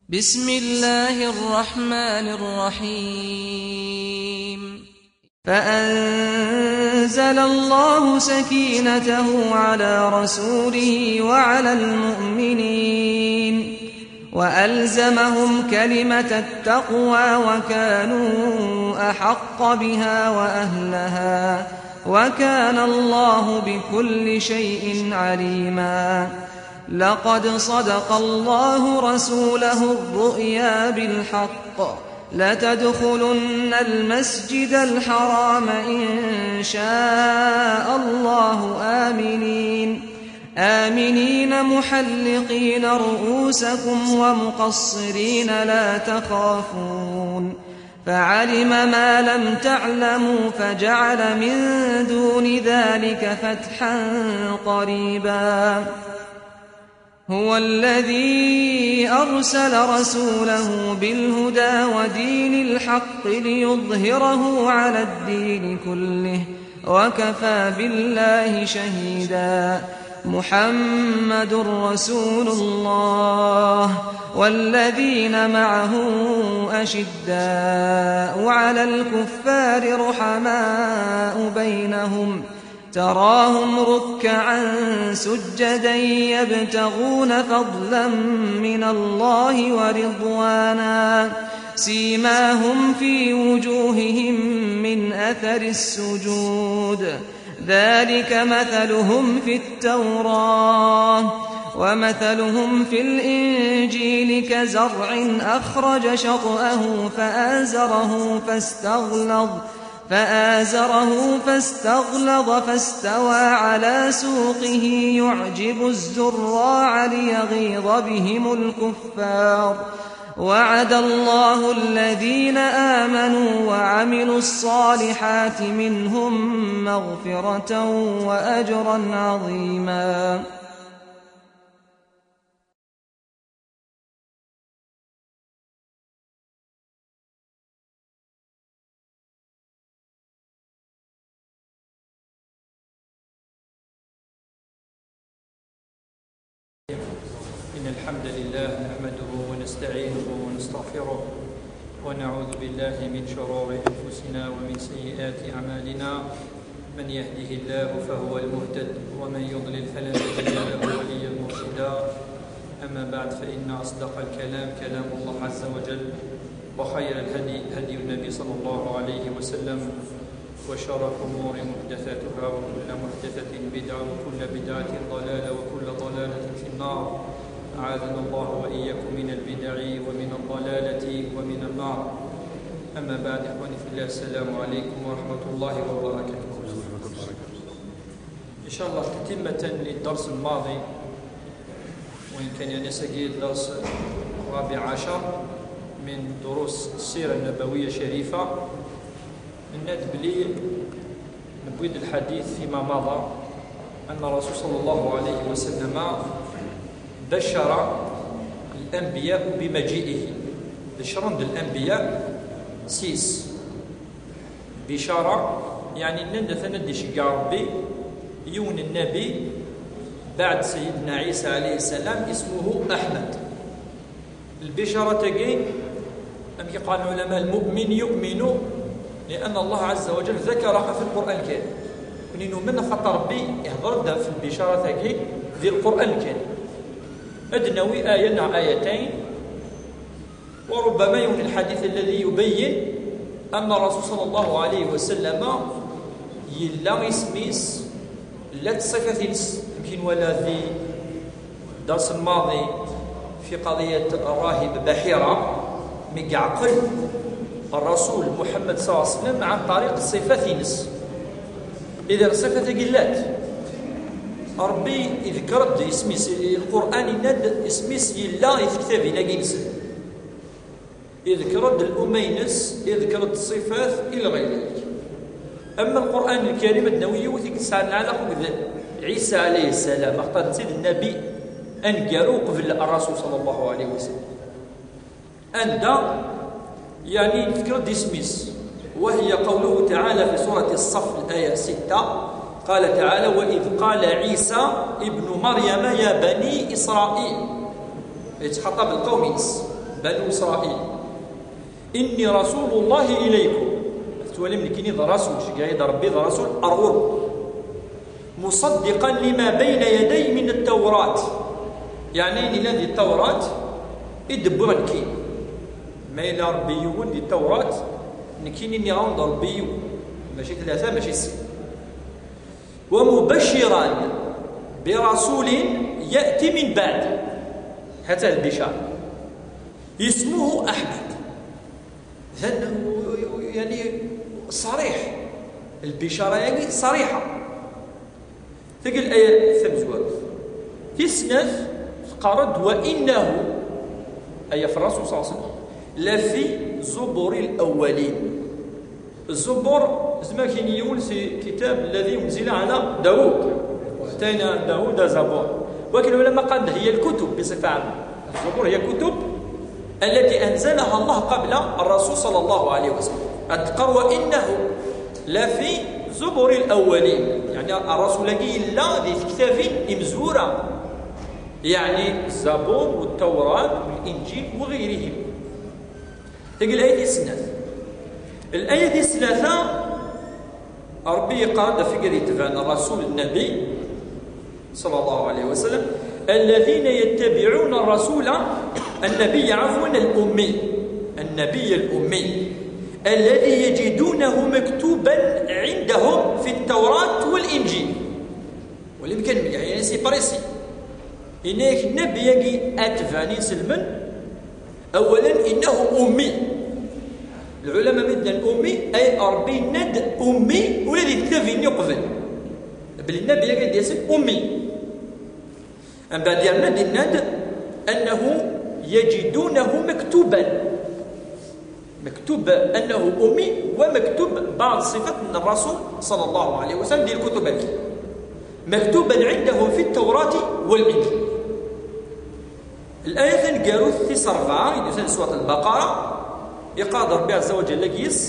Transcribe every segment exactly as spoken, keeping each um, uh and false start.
بسم الله الرحمن الرحيم. فأنزل الله سكينته على رسوله وعلى المؤمنين وألزمهم كلمة التقوى وكانوا أحق بها وأهلها، وكان الله بكل شيء عليما. لقد صدق الله رسوله الرؤيا بالحق، لتدخلن المسجد الحرام إن شاء الله آمنين، آمنين محلقين رؤوسكم ومقصرين لا تخافون، فعلم ما لم تعلموا فجعل من دون ذلك فتحا قريبا. هو الذي أرسل رسوله بالهدى ودين الحق ليظهره على الدين كله، وكفى بالله شهيدا. محمد رسول الله والذين معه أشداء على الكفار رحماء بينهم، تراهم ركعا سجدا يبتغون فضلا من الله ورضوانا، سيماهم في وجوههم من أثر السجود، ذلك مثلهم في التوراة ومثلهم في الإنجيل كزرع أخرج شطأه فآزره فاستغلظ فآزره فاستغلظ فاستوى على سوقه يعجب الزراع ليغيظ بهم الكفار. وعد الله الذين آمنوا وعملوا الصالحات منهم مغفرة وأجرا عظيما. إن الحمد لله نحمده ونستعينه ونستغفره، ونعوذ بالله من شرور أنفسنا ومن سيئات أعمالنا. من يهده الله فهو المهتد، ومن يضلل فلن تجد له وليا مرشدا. أما بعد، فإن أصدق الكلام كلام الله عز وجل، وخير الهدي هدي النبي صلى الله عليه وسلم، وشر الأمور محدثاتها، وكل محدثة بدعة، وكل بدعة ضلالة، وكل ضلالة في النار. أعاذنا الله وإياكم من البدع ومن الضلالة ومن النار. أما بعد، إخواني في الله، السلام عليكم ورحمة الله وبركاته. إن شاء الله، تتمة للدرس الماضي، وإن كان يعني سجل الدرس الرابع عشر من دروس السيرة النبوية الشريفة، إن بلي نبويد الحديث فيما مضى أن الرسول صلى الله عليه وسلم بشر الأنبياء بمجيئه. بشرا الأنبياء سيس بشارة، يعني نند ثند شقا ربي يون النبي بعد سيدنا عيسى عليه السلام اسمه أحمد. البشارة تاكي، أم كي قال العلماء، المؤمن يؤمن لأن الله عز وجل ذكرها في القرآن الكريم. كوني نؤمن خاطر ربي يهضر دا في البشارة تاكي ذي القرآن الكريم. أدنوي آية نع آيتين، وربما يكون الحديث الذي يبين أن الرسول صلى الله عليه وسلم يلا اسميس لا تصفاتينس. يمكن ولا ذي الدرس الماضي في قضية الراهب بحيرة، مي يعقل الرسول محمد صلى الله عليه وسلم عن طريق الصفاتينس. إذا الصفة قلات ربي يذكر اسميس، القرآن يناد اسميس يلا يتكتب إلى جنس. يذكر الأمينس، يذكر الصفات إلى غير ذلك. أما القرآن الكريم النووي يوثق سعى العلاقة عيسى عليه السلام، أخطأ سيد النبي أن جارو قبل الرسول صلى الله عليه وسلم. أندا يعني يذكر ديسميس، وهي قوله تعالى في سورة الصف الآية ستة، قال تعالى: "وإذ قال عيسى ابن مريم يا بني إسرائيل". يتخطب القوم ينس. Banu Israil. Inni rasulullahi ilaykum. Tettwalim nekkini d rasul, ceggeɛ-iyi-d Rebbi d rasul ar ɣur-wen. Musaddiqan lima bayna yaday min at-tawrat. Yeɛni ayen yellan di Tawrat i d-wwiɣ nekkini. Ma yella Rebbi yiwen di Tawrat, nekkini nniɣ-awen-d Rebbi yiwen. Mačči tlata, mačči sin. Wa mubacciran bi rasulin ya'ti min ba'di. Hata lbicara. Ismuhu Ahmad. Dan, yani, ṣariḥ. Lbicara-yagi ṣariḥa. Tagi l-aya tamezwarut. Tis snat, teqqar-d: "Wa innahu", aya f Rasul ṣalla Llahu ɛalayhi wa sallam, "lafi zuburi l-awwalin." Zzubur, zmer ad k-yini yiwen si kitab alladhi unzila ala Dawud. Atayna Dawuda zabur. Walakin lɛulama qqaren hiya lkutub biṣifa ɛamma. Zzubur hiya kutub allati anzalaha Allah qabla ar-Rasul ṣalla Llahu ɛalayhi wa sallam. Ad teqqar: "Wa innahu lafi zuburi l-awwalin." Yeɛni, ar-Rasul-agi yella di tektabin imezwura. Yeɛni, Zzabur, wa Tawrat, wa Linjil, wa ɣayrihim. Tagi l-aya tis snat. L-aya tis tlata, Rebbi yeqqar-d ɣef wigad yetban Rasul Nnabi, ṣalla Llahu ɛalayhi wa sallam: "Alladhina yattabi'una ar-rasula", Annabi, ɛafwan, al-ummi. Annabi al-ummi. "Alladhi yajidunahu maktuban 'indahum fi at-Tawrat wal-Injil." Wali kan, yani, c'est précis. Yenna-yak Nnabi-agi atban iselmen, awalen, innahu ummi. Lɛulama mi d-nnan ummi, ay Rebbi yenna-d ummi, ula di tektabin-nni uqbel. Belli Nnabi-agi d-yasen ummi. Mbeɛd yerna-d yenna-d annahu yajidunahu maktuban. Maktub annahu ummi, wa maktub baɛḍ ṣifat n Rasul ṣalla Llahu ɛalayhi wa sallam di lkutub-agi. Maktuban 'indahum fi at-Tawrati wal-Injil. L-aya taneggarut tis rebɛa, i d-yusan di Surat al-Baqara, yeqqar-d Rebbi ɛazza wa jalla deg-s: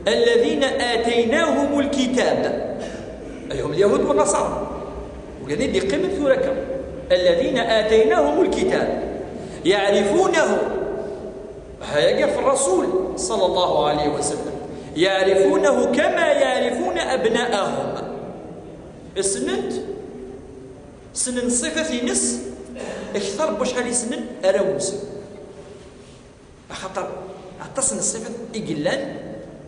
"Alladhina ataynahum al-kitab", ay hum al-yahud wa n-nasara. Ula d i d-yeqqimen tura akka. "Alladhina ataynahum al-kitab ya'rifunahu", ha-yagi f Rasul ṣalla Llahu ɛalayhi wa sallam, "ya'rifunahu kama ya'rifuna abna'ahum." Ssnen-t, ssnen ṣṣifat-ines akter n wacḥal i ssnen arraw-nsen. Axaṭer aṭas n ṣṣifat i yellan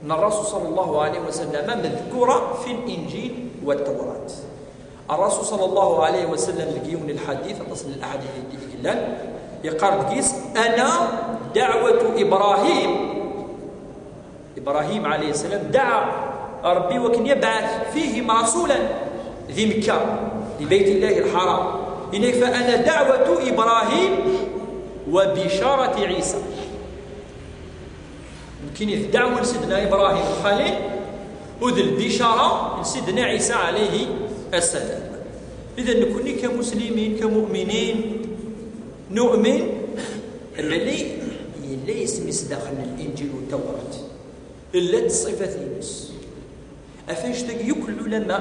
n Rasul ṣalla Llahu ɛalayhi wa sallam madkura fi l-Injil wa Tawrat. Rasul ṣalla Llahu ɛalayhi wa sallam deg yiwen n lḥadit, aṭas n laḥadit i yellan, yeqqar deg-s: "Ana da'watu Ibrahim." Ibrahim ɛalayhi ssalam daɛa Rebbi wakken yebɛath fihim rasulan di Mekka, di Baytillahi l-Ḥaram. Yenna-yak: "Fa ana da'watu Ibrahim wa bicarati Ɛisa." Nekkini d ddeɛwa n Sidna Ibrahim Lxalil, u d lbicara n Sidna Ɛisa ɛalayhi ssalam. Idan, nekkni kamuslimin, kamu'minin, nu'min belli yella yisem-is daxel n Linjil u Tawrat. Llant ṣṣifat-ines. Ɣef annect-agi yakk lɛulama,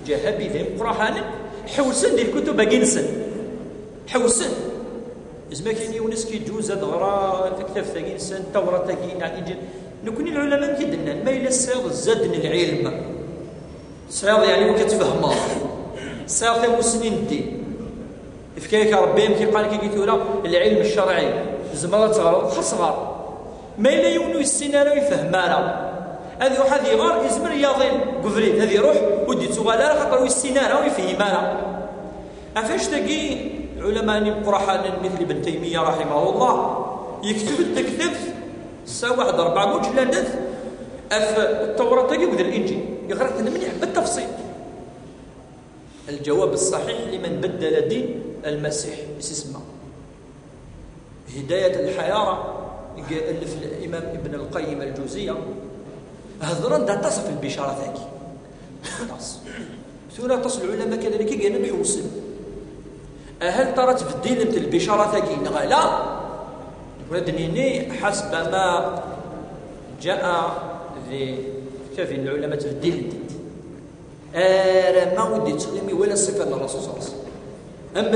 lǧahabida imeqqranen, ḥewsen di lkutub-agi-nsen. Ḥewsen. Izmer kan yiwen ad s-k-yeǧǧuz ad ɣra taktabt-agi-nsen, Tawrat-agi, neɣ Linǧil. Nekkni lɛulama amek i d-nnan, ma yella tesɛiḍ zzad n lɛilm, tesɛiḍ, yeɛni, wak ad tfehmeḍ, tesɛiḍ tamussni n ddin, ifka-yak Rebbi, amek i qqaren-agi tura, lɛilm ccerɛi, tzemreḍ ad teɣreḍ, xas ɣer. Ma yella yiwen ur yessin ara, ur yefhim ara, ad iruḥ ad iɣer, izmer yaḍin deg ubrid, ad iruḥ ur d-yettuɣal ara, xaṭer ur yessin ara, ur yefhim ara. Ɣef annect-agi, lɛulama-nni imeqqranen, mitl Ibn Taymiya raḥimahullah, yekteb-d taktabt, tesɛa waḥed rebɛa muǧelladat, ɣef Ttawrat-agi akked Linǧil. Yeɣra-ten mliḥ, بالتفصيل. الجواب الصحيح لمن بدل دين المسيح, i s-isemma Hidayat al-Ḥayara, i yellef Imam Ibn al-Qayyim al-Jawziyya. Hedren-d aṭas ɣef lbicarat-agi. Aṭas. Tura aṭas n lɛulama kadalik i gganen ḥewsen. Ahal tara tbeddilemt lbicarat-agi neɣ ala? Nekk ad d-nini, ḥasba ma ǧa'a di kitabi n lɛulama, tbeddilent-tent. Ara ma ur d-yettɣimi wala ṣṣifa n Rasul ṣalla Llahu ɛalayhi wa sallam.